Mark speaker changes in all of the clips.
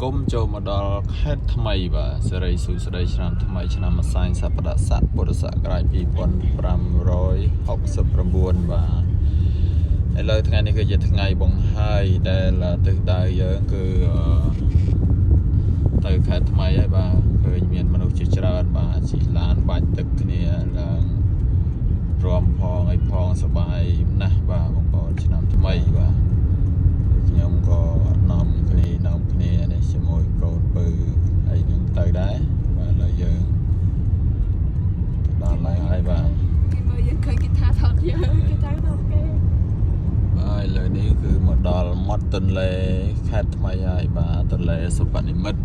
Speaker 1: គមន៍ចូលមកដល់ខេត្តថ្មីបាទសេរីសួស្តីឆ្នាំថ្មីឆ្នាំម្សាញ់សប្តាហ៍ស័កពុទ្ធសករាជ2569បាទឥឡូវថ្ងៃនេះគឺជាថ្ងៃបង្ហើយដែលទិសដៅយើងគឺទៅខេត្តថ្មីហើយបាទឃើញមានមនុស្សជាច្រើនបាទជិះឡានបាច់ទឹកគ្នាឡើងរំផងអីផងសប្បាយណាស់បាទបងប្អូនឆ្នាំថ្មីបាទខ្ញុំក៏នាំគ្នានាំគ្នានេះជាមួយកូនពៅអីនឹងទៅដែរបាទឥឡូវយើងទៅដល់ហើយហើយបាទ
Speaker 2: គេមើលយើងឃើញគេថាថតយើងគេចង់ថតគេ
Speaker 1: បាទឥឡូវនេះគឺមកដល់មាត់ទន្លេខេត្តថ្មីហើយបាទទន្លេសុបនិមិត្ត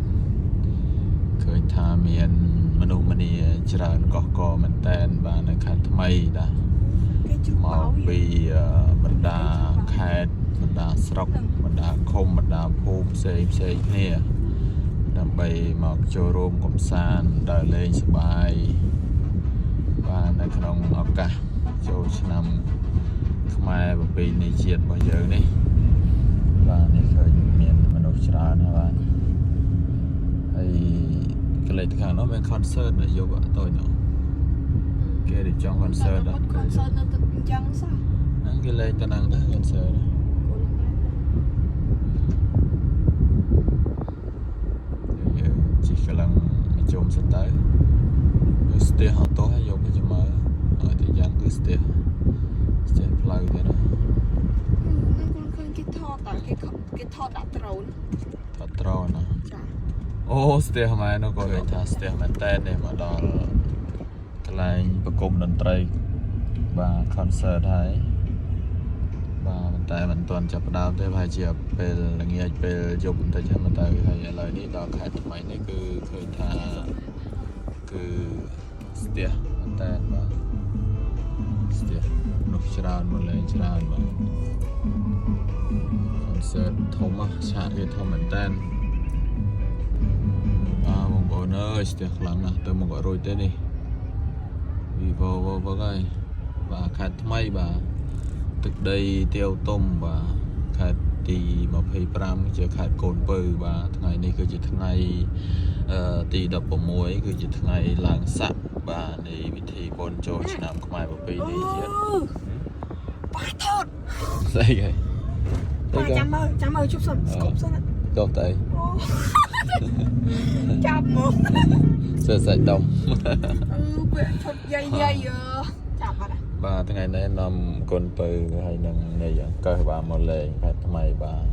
Speaker 1: ឃើញថាមានមនុស្សម្នាច្រើនកកកមែនតែនបាទនៅខេត្តថ្មីបាទ
Speaker 2: គេជូ
Speaker 1: មក
Speaker 2: បោ
Speaker 1: ពីបណ្ដាខេត្តបណ្ដាស្រុកបណ្ដាឃុំបណ្ដាភូមិផ្សេងផ្សេងគ្នាដើម្បីមកចូលរួមកំសាន្តដើរលេងសប្បាយបាទនៅក្នុងឱកាសចូលឆ្នាំខ្មែរប្រពៃណីជាតិរបស់យើងនេះបាទនេះឃើញមានមនុស្សច្រើនណាស់បាទហើយកន្លែងខាងនោះមាន concert នៅយប់អត់តូចនោះគេរៀបចំ concert
Speaker 2: តែ concert នៅទឹកអញ្ចឹងសោះ
Speaker 1: ហ្នឹងគេលេងទៅហ្នឹងទៅ concert
Speaker 2: កូនដែរ
Speaker 1: យើងជិះកម្លាំងមកជុំសិនទៅគឺស្ទះអត់ទោះហើយយកទៅចាំមើលហើយទៅយ៉ាងគឺស្ទះស្ទះផ្លូវទៀតណា
Speaker 2: នឹងកូនឃើញគេថតតើគេគេថតដាក់ដ្រូន
Speaker 1: ថតត្រណា
Speaker 2: ចា
Speaker 1: អូស្ទះម៉ែនោះក៏គេថាស្ទះមែនតើនេះមកដល់កន្លែងប្រគំតន្ត្រីបាទ concert ហើយបាទប៉ុន្តែមិនទាន់ចាប់ផ្ដើមទេប្រហែលជាពេលល្ងាចពេលយប់បន្តិចហ្នឹងមកទៅហើយឥឡូវនេះដល់ខេត្តថ្មីនេះគឺឃើញថា គឺស្ទះមែនតើបាទស្ទះមនុស្សច្រើនមកលេងច្រើនបាទ concert ធំណាស់ឆាកគេធំមែនតើបាទបងប្អូនអើយស្ទះខ្លាំងណាស់ទៅមកអត់រួចទេនេះ Vivo វឹកហើយបាទខេត្តថ្មីបាទទឹកដីទាវទុំបាទខេត្តទី25ជាខេត្តកូនពៅបាទថ្ងៃនេះគឺជាថ្ងៃទី16គឺជាថ្ងៃឡើងស័កបាទនៃពិធីបុណ្យចូលឆ្នាំខ្មែរប្រពៃណីជាតិ
Speaker 2: ប៉ាថត
Speaker 1: ស្អីគេ
Speaker 2: ប៉ាចាំមើលចាំមើលជប់សិនស្គប់សិន
Speaker 1: កោតអី
Speaker 2: អូចាប់មក
Speaker 1: សើសាច់ដុំ
Speaker 2: អឺពាក់ឈុតយាយយាយចាប់អត់
Speaker 1: បាទថ្ងៃនេះនាំកូនពៅហើយនឹងនៃអង្គើបាទមកលេងខេត្តថ្មីបាទ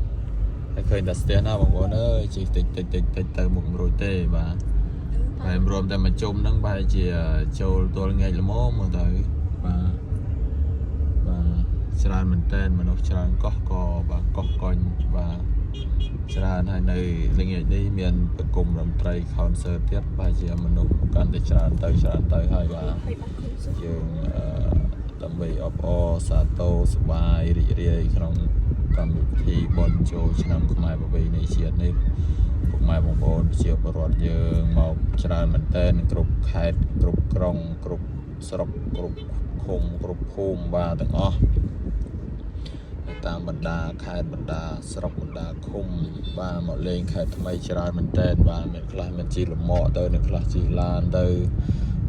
Speaker 1: ហើយឃើញតែស្ទះណាបងប្អូនអើយជិះតិចតិចតិចតិចទៅមុខមិនរួចទេបាទហើយរួមតែមួយជុំហ្នឹងបែរជាចូលទល់ងាកល្មមមើលទៅបាទបាទច្រើនមែនតើមនុស្សច្រើនកោះកបាទកោះកុញបាទច្រើនហើយនៅល្ងាចនេះមានប្រគំតន្ត្រី concert ទៀតបែរជាមនុស្សកាន់តែច្រើនទៅច្រើនទៅហើយបាទ
Speaker 2: ហើយបានឃើញសុខ
Speaker 1: យើងដើម្បីអបអរសាទរសប្បាយរីករាយក្នុងកម្មវិធីបុណ្យចូលឆ្នាំខ្មែរប្រពៃណីជាតិនេះពុកម៉ែបងប្អូនប្រជាពលរដ្ឋយើងមកច្រើនមែនទែនគ្រប់ខេត្តគ្រប់ក្រុងគ្រប់ស្រុកគ្រប់ឃុំគ្រប់ភូមិបាទទាំងអស់នៅតាមបណ្ដាខេត្តបណ្ដាស្រុកបណ្ដាឃុំបាទមកលេងខេត្តថ្មីច្រើនមែនទែនបាទមានខ្លះមានជិះលម៉កទៅមានខ្លះជិះឡានទៅ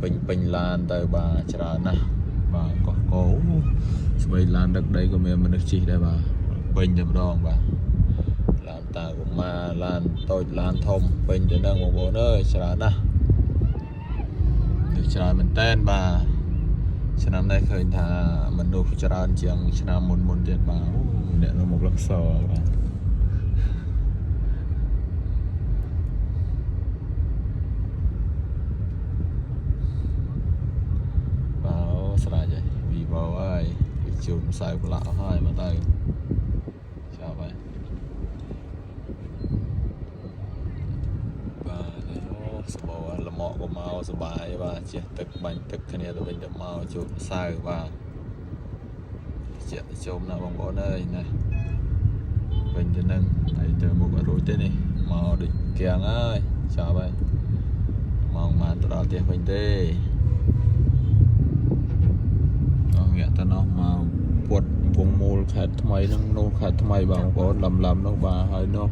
Speaker 1: ពេញពេញឡានទៅបាទច្រើនណាស់បាទកោះកោស្បីឡានដឹកដីក៏មានមនុស្សជិះដែរបាទពេញតែម្ដងបាទឡានតាកុមារឡានតូចឡានធំពេញទៅនឹងបងប្អូនអើយច្រើនណាស់នេះច្រើនមែនតើបាទឆ្នាំនេះឃើញថាមនុស្សច្រើនជាងឆ្នាំមុនមុនទៀតបាទអូអ្នកនៅមុខលក្សបាទបាទអូស្រេចហើយ Vivo ហើយវាជូនម្សៅប្រឡាក់អស់ហើយមកទៅចាប់ហើយបាទនេះអូសបោលមកក៏មកសបាយបាទជះទឹកបាញ់ទឹកគ្នាទៅវិញទៅមកជូនម្សៅបាទជះទៅជុំណាបងប្អូនអើយណាវិញទៅនឹងហើយទៅមុខអត់រួចទេនេះមកដូចគៀងហើយចាប់ហើយម៉ោងប៉ុន្មានទៅដល់ផ្ទះវិញទេ អស់ងាកទៅនោះមកពុតវងមូលខេត្តថ្មីហ្នឹងនោះខេត្តថ្មីបងប្អូនលំលំនោះបាទហើយនោះ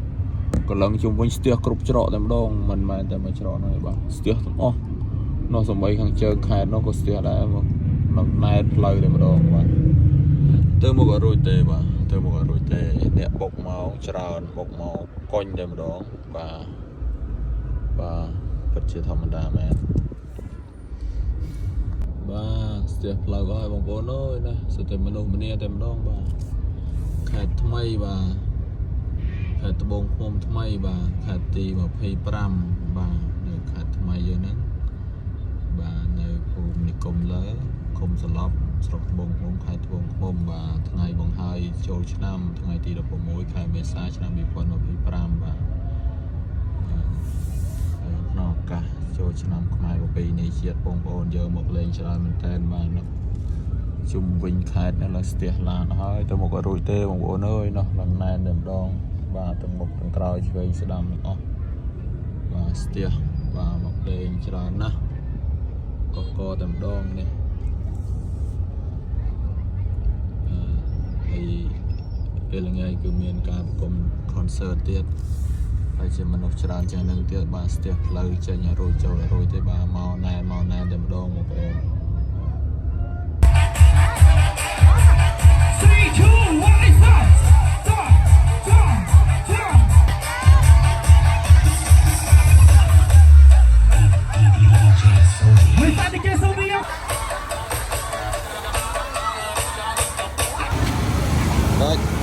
Speaker 1: កលឹងជុំវិញស្ទះគ្រប់ច្រកតែម្ដងមិនមែនតែមួយច្រកនោះទេបាទស្ទះទាំងអស់នោះសម្បីខាងជើងខេត្តនោះក៏ស្ទះដែរមកនឹងណែតផ្លូវតែម្ដងបាទទៅមកអត់រួចទេបាទទៅមកអត់រួចទេអ្នកបុកមកច្រើនបុកមកកុញតែម្ដងបាទបាទពិតជាធម្មតាមែនបាទស្ទះផ្លូវអស់ហើយបងប្អូនអើយណាសុទ្ធតែមនុស្សម្នាតែម្ដងបាទខេត្តថ្មីបាទ ខេត្តត្បូងឃ្មុំថ្មីបាទខេត្តទី25បាទនៅខេត្តថ្មីយើងហ្នឹងបាទនៅភូមិនិគមលើឃុំសឡប់ស្រុកត្បូងឃ្មុំខេត្តត្បូងឃ្មុំបាទថ្ងៃបង្ហើយចូលឆ្នាំថ្ងៃទី16ខែមេសាឆ្នាំ2025បាទហើយក្នុងឱកាសចូលឆ្នាំខ្មែរប្រពៃណីជាតិបងប្អូនយើងមកលេងច្រើនមែនតើបាទនៅជុំវិញខេត្តនៅលើស្ទះឡានហើយទៅមកអត់រួចទេបងប្អូនអើយនោះឡើងណែនតែម្ដង បាទទាំងមុខទាំងក្រោយឆ្វេងស្ដាំទាំងអស់បាទស្ទះបាទមកលេងច្រើនណាស់កកតែម្ដងនេះអឺហើយពេលល្ងាចគឺមានការប្រគំ concert ទៀតហើយជាមនុស្សច្រើនជាងនឹងទៀតបាទស្ទះផ្លូវចេញឲ្យរួចចូលឲ្យរួចទេបាទមកណែនមកណែនតែម្ដងបងប្អូន
Speaker 3: Three, two, one, stop! Stop! Stop! Stop! We start to get some
Speaker 1: ដាច់